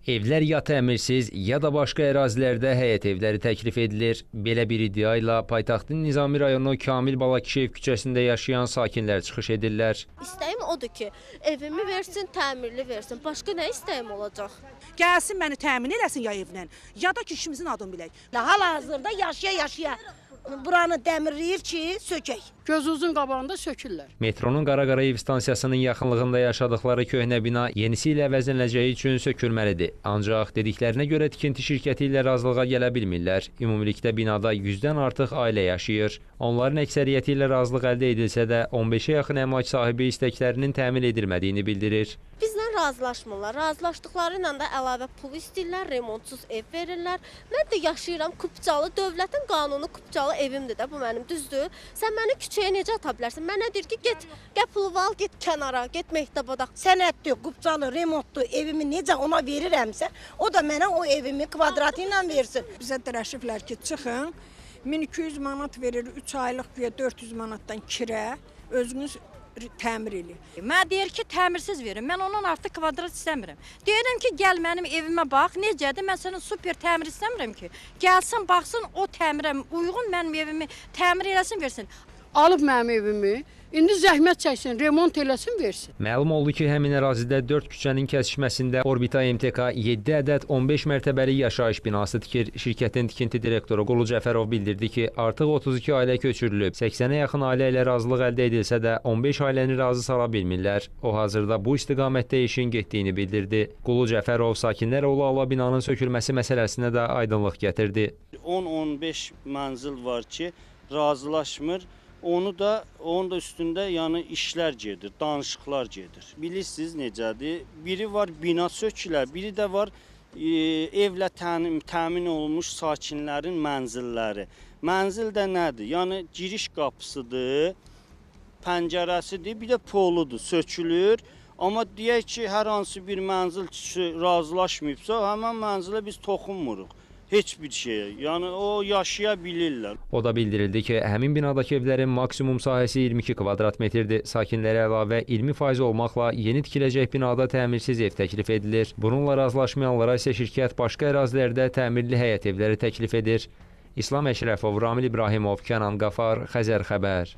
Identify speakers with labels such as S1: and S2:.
S1: Evlər ya təmirsiz, ya da başqa ərazilərdə həyət evləri təklif edilir. Belə bir iddia ilə paytaxtın Nizami rayonu Kamil Balakişiyev küçəsində yaşayan sakinlər çıxış edirlər.
S2: İstəyim odur ki, evimi versin, təmirli versin. Başqa nə istəyim olacaq?
S3: Gəlsin məni təmin eləsin ya evlə, ya da ki, işimizin adını bilək.
S4: Hal-hazırda yaşaya-yaşaya buranı dəmirləyir ki, sökək.
S5: Gözünüzün qabağında sökürlər.
S1: Metronun Qara Qarayev stansiyasının yaxınlığında yaşadıkları köhnə bina yenisi ilə əvəzlənəcəyi üçün sökülməlidir. Ancaq dediklərinə görə tikinti şirkəti ilə razılığa gələ bilmirlər. Ümumilikdə binada 100-dən artıq ailə yaşayır. Onların əksəriyyəti ilə razılıq əldə edilsə də 15-ə yaxın əmlak sahibi istəklərinin təmin edilmədiyini bildirir.
S2: Bizlə razılaşmırlar. Razılaşdıqları ilə də əlavə pul istəyirlər, remontsuz ev verirlər. Mən də yaşayıram Kupçalı, dövlətin qanunu Kupçalı evimdir də, bu mənim düzdür. Sən məni küçəyə necə ata bilərsən? Mənə deyir ki, get, gəl pulu al, get kənara, get Mehtabada.
S4: Sənəddir, Kupçalı, remontlu evimi necə ona verirəmsə, o da mənə o evimi kvadratı ilə versin.
S6: Bizə dirəşiblər ki, çıxın, 1200 manat verir, 3 aylıq güya 400 manatdan kirə, özünüz təmir eləyir.
S7: Mənə deyir ki, təmirsiz verin. Mən ondan artıq kvadrat istəmirəm. Deyirəm ki, gəl mənim evimə bax, necədir? Mən sənin super təmir istəmirəm ki. Gəlsin, baxsın, o təmirə uyğun mənim evimi təmir eləsin, versin.
S5: Alıb mənim evimi, indi zəhmət çəksin, remont eləsin, versin.
S1: Məlum oldu ki, həmin ərazidə 4 küçənin kəsişməsində Orbita MTK 7 ədəd 15 mərtəbəli yaşayış binası tikir. Şirkətin tikinti direktoru Qulu Cəfərov bildirdi ki, artıq 32 ailə köçürülüb. 80-ə yaxın ailə ilə razılıq əldə edilsə də 15 ailəni razı sala bilmirlər. O hazırda bu istiqamətdə işin getdiyini bildirdi. Qulu Cəfərov sakinlər ola-ola binanın sökülməsi məsələsinə də aydınlıq gətirdi.
S8: 10-15 mənzil var ki, razılaşmır. Onun da üstündə yəni işlər gedir, danışıqlar gedir. Bilirsiniz necədir? Biri var bina sökülər, biri də var evlə təmin olunmuş sakinlərin mənzilləri. Mənzil də nədir? Yəni giriş qapısıdır, pəncərəsidir, bir də poludur, sökülür. Amma deyək ki, hər hansı bir mənzil razılaşmayıbsa, həmən mənzilə biz toxunmuruq. Heç bir şeyə, yəni o yaşaya bilirlər.
S1: O da bildirildi ki, həmin binadakı evlərin maksimum sahəsi 22 kvadrat metrdir. Sakinlərə əlavə 20% olmaqla yeni tikiləcək binada təmirsiz ev təklif edilir. Bununla razılaşmayanlara isə şirkət başqa ərazilərdə təmirli həyət evləri təklif edir. İslam Əşrəfov, Ramil İbrahimov, Kənan Qafar, Xəzər Xəbər.